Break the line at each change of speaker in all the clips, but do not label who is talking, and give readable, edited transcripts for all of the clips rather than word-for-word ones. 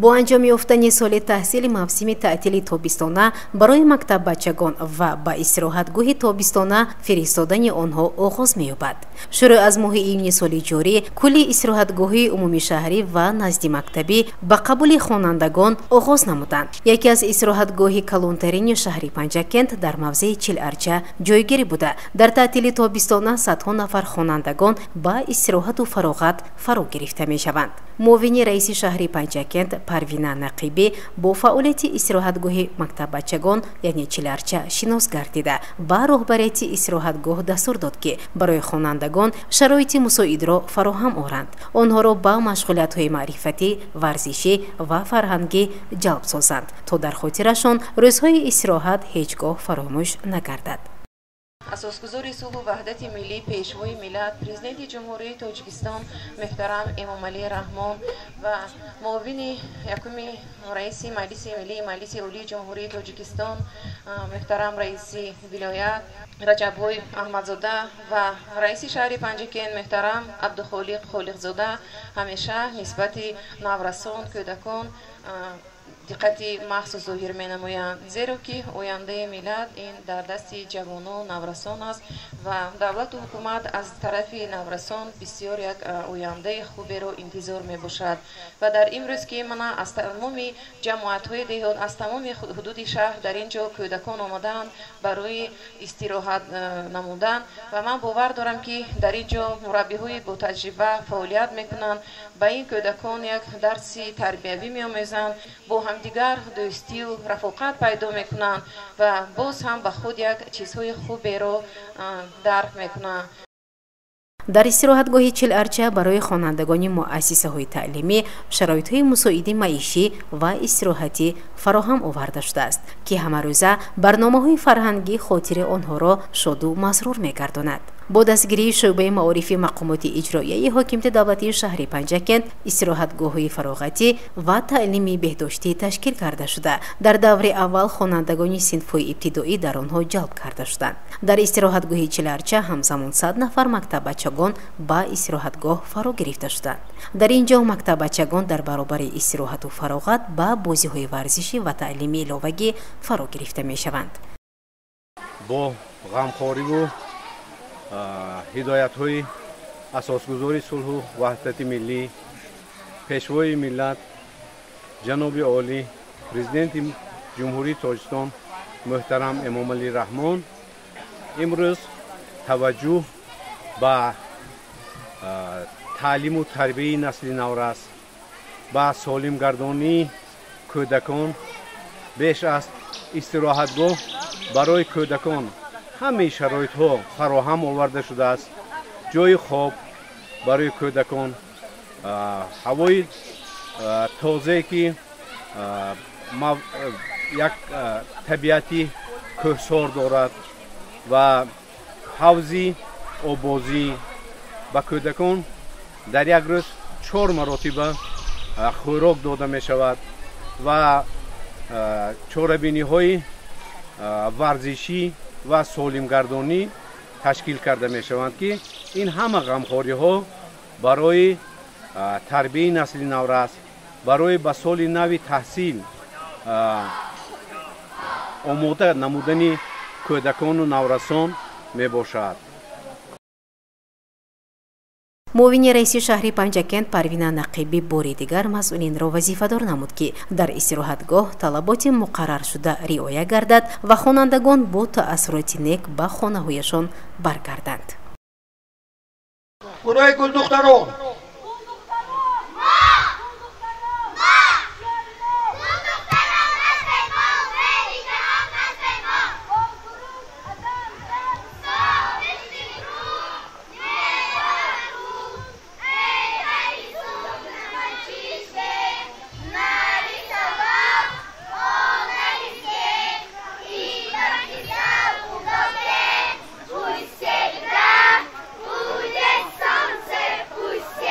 Бо анҷом ёфтани соли таҳсили мавсими таътили тобистона барои мактаббачагон ва ба истироҳатгоҳи тобистона фиристодани онҳо оғоз меёбад. Шурӯъ аз моҳи июни соли ҷорӣ кулли истироҳатгоҳҳои умумишаҳрӣ ва наздимактабӣ ба қабули хонандагон оғоз намуданд. Яке аз истироҳатгоҳи калонтарини шаҳри Панҷакент дар мавзеи Чиларча ҷойгирӣ буда, дар таътили тобистона садҳо нафар хонандагон ба истироҳату фароғат фаро гирифта мешаванд. Муовини раиси шаҳри Панҷакент Парвина Нақибӣ бо фаъолияти истироҳатгоҳи мактаббачагон, яъне Чиларча, шинос гардида, ба роҳбарияти истироҳатгоҳ дастур дод, ки барои хонандагон шароити мусоидро фароҳам оранд, онҳоро ба машғулиятҳои маърифатӣ, варзишӣ ва фарҳангӣ ҷалб созанд, то дар хотирашон рӯзҳои истироҳат ҳеҷ гоҳ фаромӯш нагардад.
Асосгузори сулҳу ваҳдати миллӣ, Пешвои миллат, Президенти Ҷумҳурии Тоҷикистон муҳтарам Эмомалӣ Раҳмон ва муовини якуми раиси Маҷлиси Миллии Маҷлиси Олии Ҷумҳурии Тоҷикистон муҳтарам раиси вилоят Раҷаббой Аҳмадзода ва раиси шаҳри Панҷакент муҳтарам Абдухолиқ Холиқзода ҳамеша нисбати наврасон, кӯдакон диққати махсус зоҳир менамоянд, зеро ки ояндаи миллат ин дар дасти ҷавонон, наврасон аст ва давлату ҳукумат аз тарафи наврасон бисёр як ояндаи хуберо интизор мебошад. Ва дар имрӯз ки мана аз тамоми ҷамоатҳои деҳот, аз тамоми ҳудуди шаҳр дар ин ҷо кӯдакон омадаанд барои истироҳат намудан ва ман бовар дорам, ки дар ин ҷо мураббиҳои ботаҷриба фаъолият мекунанд, ба ин кӯдакон як дарси тарбиявӣ меомезанд, бо ҳамдигар дӯстию рафоқат пайдо мекунанд ва боз ҳам ба худ як чизҳои хуберо дарк мекунанд.
Дар истироҳатгоҳи Чиларча барои хонандагони муассисаҳои таълимӣ шароитҳои мусоиди маишӣ ва истироҳатӣ фароҳам оварда шудааст, ки ҳамарӯза барномаҳои фарҳангӣ хотири онҳоро шоду масрур мегардонад. Бо дастгирии шӯъбаи маорифи мақомоти иҷроияи ҳокимияти давлатии шаҳри Панҷакент истироҳатгоҳҳои фароғатӣ ва таълими беҳдоштӣ ташкил карда шуда, дар даври аввал хонандагони синфҳои ибтидоӣ дар онҳо ҷалб карда шуданд. Дар истироҳатгоҳи Чиларча ҳамзамон 100 нафар мактаббачагон ба истироҳатгоҳ фаро гирифта шуданд. Дар ин ҷо мактаббачагон дар баробари истироҳату фароғат ба бозиҳои варзишӣ ва таълими иловагӣ фаро гирифта мешаванд.
Бо ғамхориву ҳидоятҳои асосгузори сулҳу ваҳдати миллӣ, Пешвои миллат, ҷаноби олӣ, Президенти Ҷумҳурии Тоҷикистон муҳтарам Эмомалӣ Раҳмон, имрӯз таваҷҷӯҳ ба таълиму тарбияи насли наврас, ба солимгардонии кӯдакон беш аз истироҳатгоҳ барои кӯдакон ҳамаи шароитҳо фароҳам оварда шудааст. Ҷои хоб барои кӯдакон, ҳавои тозае, ки як табиати кӯҳсор дорад, ва ҳавзи оббозӣ, ба кӯдакон дар як рӯз чор маротиба хӯрок дода мешавад ва чорабиниҳои варзишӣ ва солимгардонӣ ташкил карда мешаванд, ки ин ҳама ғамхориҳо барои тарбияи насли наврас, барои ба соли нави таҳсил омода намудани кӯдакону наврасон мебошад.
Муовини раиси шаҳри Панҷакент Парвина Нақибӣ бори дигар масъулинро вазифадор намуд, ки дар истироҳатгоҳ талаботи муқарраршуда риоя гардад ва хонандагон бо таассуроти нек ба хонаҳояшон баргарданд.
Гурӯҳи гулдухтарон.
Пусть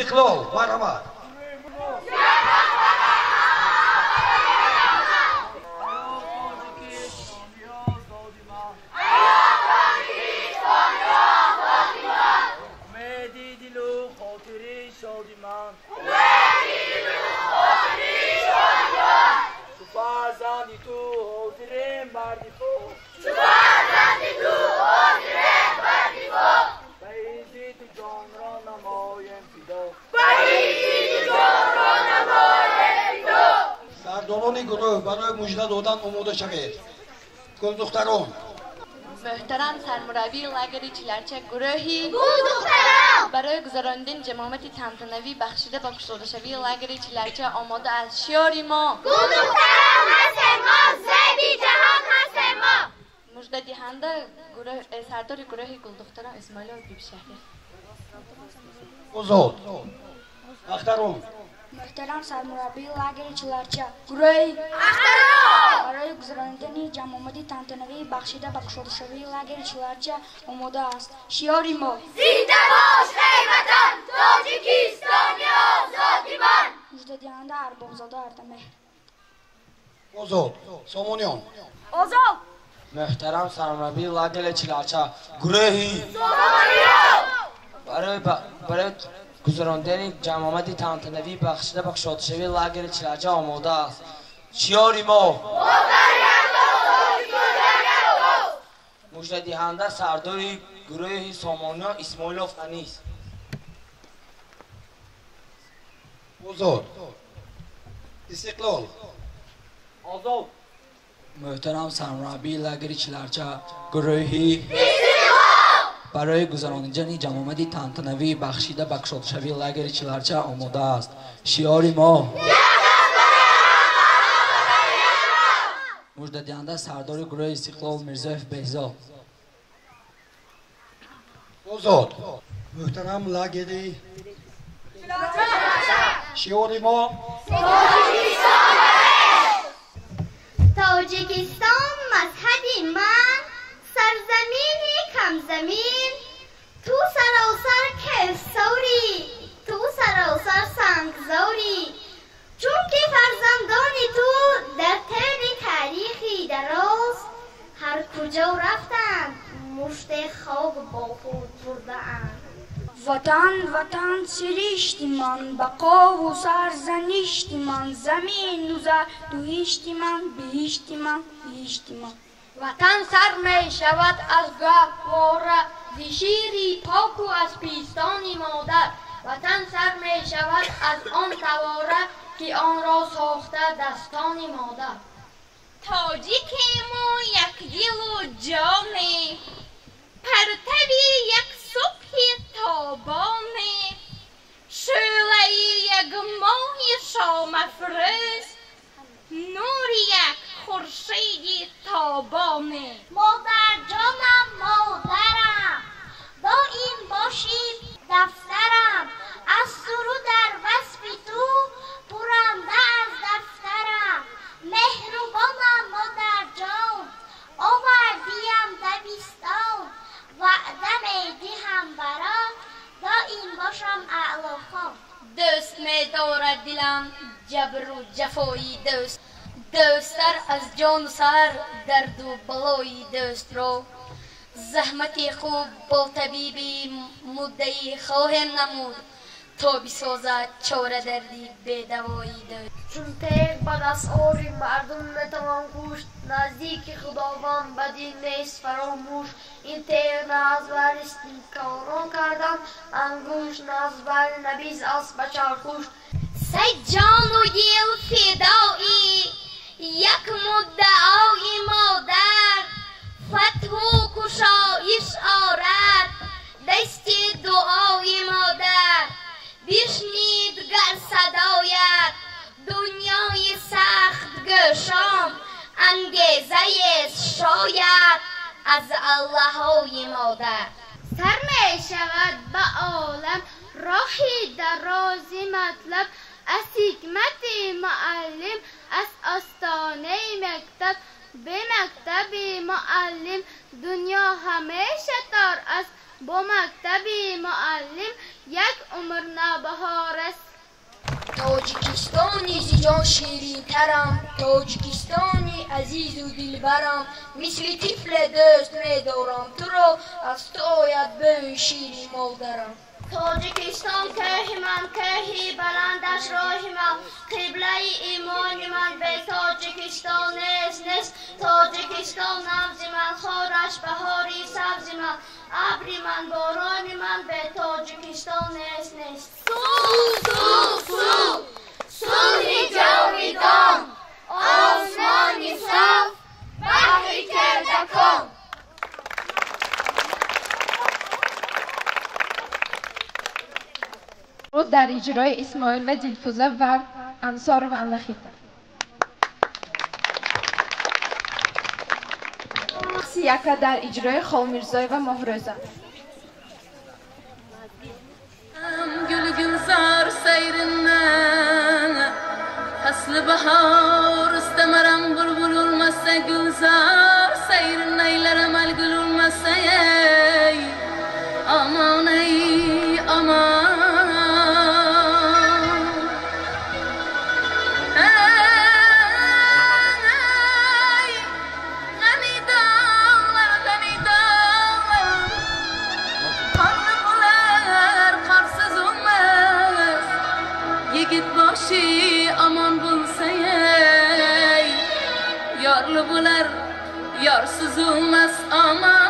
Истиқлол, марҳамат. Сардорони гурӯҳ барои мужда додан омода шавед. Гулдухтарон.
Муҳтарам сармураббии лагери Чиларча, гурӯҳи
Гулдухтарон
барои гузаронидани ҷамъомади тантанавӣ бахшида ба кушодашавии лагери Чиларча омода аст. Шиори мо
Гулдухтарон ҳастем мо, зеби ҷаҳон ҳастем мо.
Муждадиҳанда сардори гурӯҳи Гулдухтарон Исмоилов Бибишаҳри.
Озод. Ахтарон.
Муҳтарам сармураббии лагери Чиларча, гурӯҳи
Ахтарон
барои гузаронидани ҷамъомади тантанавӣ бахшида ба кушодашавии лагери Чиларча омода аст. Шиори мо
Зинда бош эй ватан, Тоҷикистони озоди ман.
Муждадиҳанда Арбобзода Ардамеҳр.
Озод. Сомониён.
Озод.
Муҳтарам сармураббии лагери Чиларча, гурӯҳи
Сомониён
барои гузарондани ҷамъомади тантанавӣ бахшида ба кушодашавии лагери Чиларча омода аст. Шиори мо муждадиҳанда сардори гурӯҳи Сомониён Исмоилов Анис.
Озод. Истиқлол.
Озод. Муҳтарам сармураббии лагери Чиларча, гурӯҳи барои гузаронидани ҷамъомади тантанавӣ бахшида ба кушодашавии лагери Чиларча омода аст. Шиори мо муждадиҳанда сардори гурӯҳи Истиқлол Мирзоев Беҳзод.
Озод. Муҳтарам лагери шиори мо
Тоҷикистон мазҳаби ман, сарзамини камзамин, ту саросар кефсорӣ, ту саросар сангзорӣ, чунки фарзандони ту дар тӯли таърихи дароз ҳар куҷо рафтанд, муште хок бо худ бурдаанд.
Ватан, ватан, сиришти ман, бақову сарзаништи ман, замину зардуҳишти ман, биҳишти ман, биҳишти ман.
Ватан сар мешавад аз гаҳвора, зи шири поку аз пистони модар. Ватан сар мешавад аз он тавора, ки онро сохта дастони модар.
Тоҷикему якдилу ҷоне, партави як субҳи тобоне, шӯълаи як моҳи шомафрӯз, нури як хуршиди тобоне. Модарҷонам, модарам, доим боши дафтарам, аз суруд дар васфи ту пуранда аз дафтарам. Меҳрубонам модарҷон, овардиям дабистон, ваъда медиҳам барот, доим бошам аълохон.
Дӯст медорад дилам ҷабру ҷафои дӯст, дӯсттар аз ҷону сар дарду балои дӯстро. Заҳмати хуб бо табиби муддаӣ хоҳем намуд, то бисозад чора дарди бедавои дӯст.
Чун теғ ба дастори мардум метавон кушт, наздики Худованд бадӣ нест фаромӯш. Ин теғ на аз бари ситамкорон кардан ангушт, на аз бари набиз аст ба чархушт.
Сад ҷону дил фидои як муддаои модар, фатҳу кушоиш орад дасти дуои модар. Бишнид гар садоят дунёи сахт гӯшон, ангезаест шояд аз аллаҳои модар.
Сар мешавад ба олам роҳи дарози матлаб, аз ҳикмати муаллим, аз остонаи мактаб. Бе мактаби муаллим дунё ҳамеша тор аст, бо мактаби муаллим як умр навбаҳор
Тоҷикистони зи ҷон ширинтарам, Тоҷикистони азизу дилбарам, мисли тифле дӯст медорам туро, аз ту ояд бӯи шири модарам.
Тоҷикистон кӯҳи ман, кӯҳи баландаш роҳи ман, қиблаи имони ман, бе Тоҷикистон нест, нест. Тоҷикистон набзи ман, хораш баҳори сабзи ман, абри ман, борони ман, бе Тоҷикистон нест, нест.
Сулҳ, сулҳ, сулҳ, сулҳи ҷовидон, осмони соф, баҳри кӯдакон.
Дар иҷрои Исмоил ва Дилфуза ва Ансорова Аллахита. Рақси яка дар иҷрои Холмирзоева Моҳрӯза.
Гул гулзор sayrinden, fasli bahor istamaram bulbul olmasa gulzor sayrin eylerim al gül olmasa ey aman ey aman. Yigit boshi omon bo'lsa ey, yorli bo'lar yorsiz o'lmas omon.